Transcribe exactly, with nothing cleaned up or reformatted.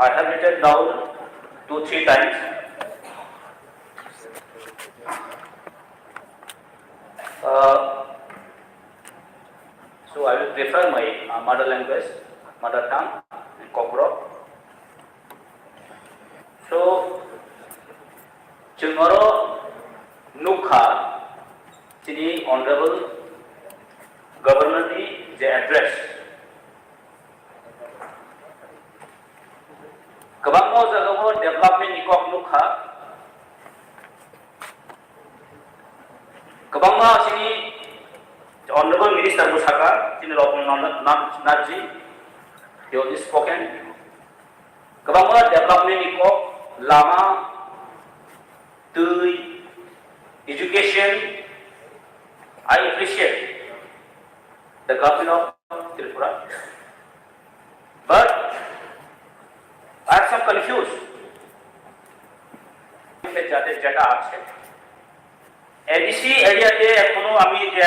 I have written down two, three times. Uh, so I will prefer my uh, mother language, mother tongue, Kokborok. So, chwng oro nukha chini Honorable Governor ni je address. Kwbangma o jaga o development ni kok nukha. Kwbangma chini Honorable Minister bo saka, chini Ratan Lal Nath, Nath, Nath ji, he already spoken. Kwbangma development ni kok, lama, twi, education, I appreciate the government of Tripura. But I am some confused. যাতে যেটা আছে, এডিসি এরিয়াতে এখনো আমি যে